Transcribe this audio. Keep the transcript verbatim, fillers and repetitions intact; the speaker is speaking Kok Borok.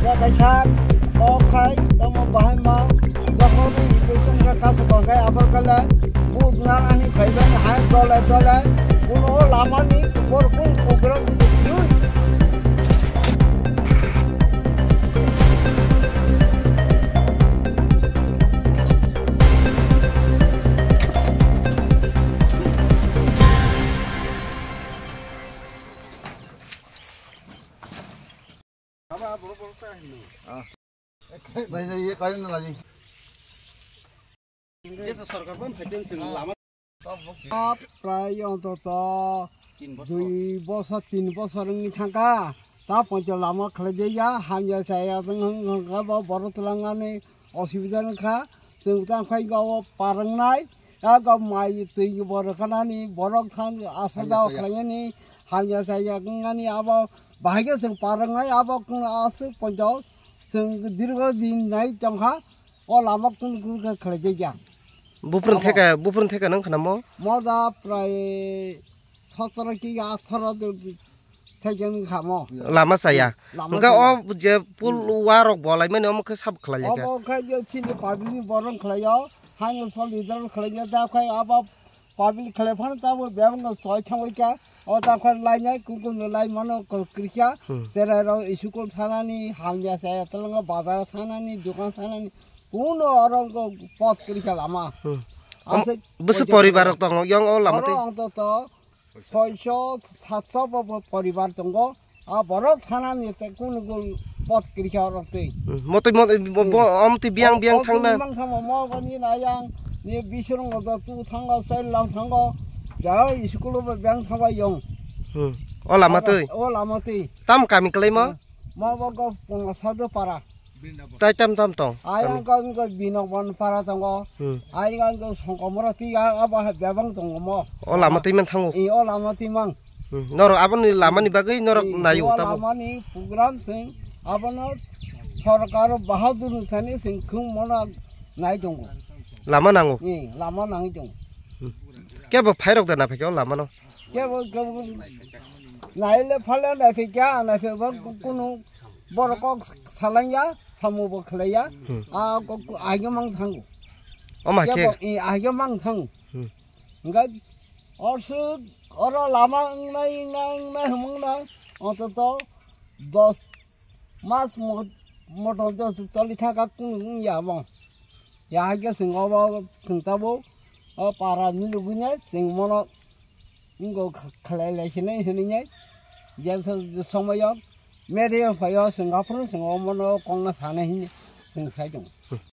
Kaisa kok khai tamo bahai ma, jokhon ni patient ka kasu kok khai abor kale bud nang ani phaiban hai dole dole kuno lama ni bor kun program si tui. Prai ontoto dui bosor, tin bosor wngwi thangkha. Ta poito lama khlaijak ya, hamya chaya wng wng wng kha, bo borok twlangmani osubida wngkha. Chwng tang khai go parwngnai, ya go mai twi bo rwkhanani, borok thang asa jao khlainani, hamya chaya wngnani abo bahai khe chwng parwngnai, abo aswk poito chwng dirgo din nai tongkha. O lama kunu kunu khe khlaijak ya. Buphurun theka, buphurun theka nang khanamo? Moda prai sotoro ki atharo de thekjani khamo. Lama saya. Lama saya. Hwnkhe o je pul warok bolaimani omo khe sab khlai lekha. Omo khe je chini public borok khlaio, haino sol leader khlaio, ta khai abo public khlai phano tabo bebak no soi thangoi kha. O ta khai lainai kukun no lai mano kol krikha. Hmm. Cherai rok school thanani, hamya saya tolongo bazar thanani, dukan thanani. Kuno oro ko pot krikha lama. Hmm. Aswk bwswk poribar rok tongo yang o lama tei? Oro ang to to soiso satso bo, bo poribar tongo. A borok thanani te kunu kunu pot krikha rok tei. Hmm, motoi motoi bo, bo, hmm, omtwi biang biang thangna. Mang thangma mo gani nayang ni bisrong go tu thango sai lang thango. Ja school bo biang thangba yong. Hmm. O lama tei? O lama tei. Tam kami kwlai mo? Mo bo go pung sado para. Tai tam tam tong? Ayang kami ko Binok Bon para tongo. Hmm. Ayang ko Songkomoro ti a, abo ha bebang tongo mo. O lama twi man thango. I o lama twi mang. Hmm. Norok aboni lama ni bagwi norok nayo tabo. Lama ni program sing abono sorkar bahadur ni thani sing khung mona nai tongo. Lama nango. I lama nangwi tongo. Hmm. Kebo phairok da na phai khe o lama no? Kebo, kebo, naile phale nai phai kya, nai phai ba ku-, kunu borok kok salangya, samu bo khlaiya. Hmm. A kok, kok agyo mang thango. O ma khe? Kebo, i agyo mang thango. Hmm. Hingke osuk oro lama wngnai, wngnai, wngnai hwnmang na, ontoto dos mas mo-, motor dos choli thaka kunu wngya bo. Ya hai khe chwng obo chwng tabuk o para milugwino chwng mono wngkha khlai lai sinai hinwi nai. Jesa somoyo media phaio chwng aphuru chwng omono kokno sanai hinwi chwng sai tongo.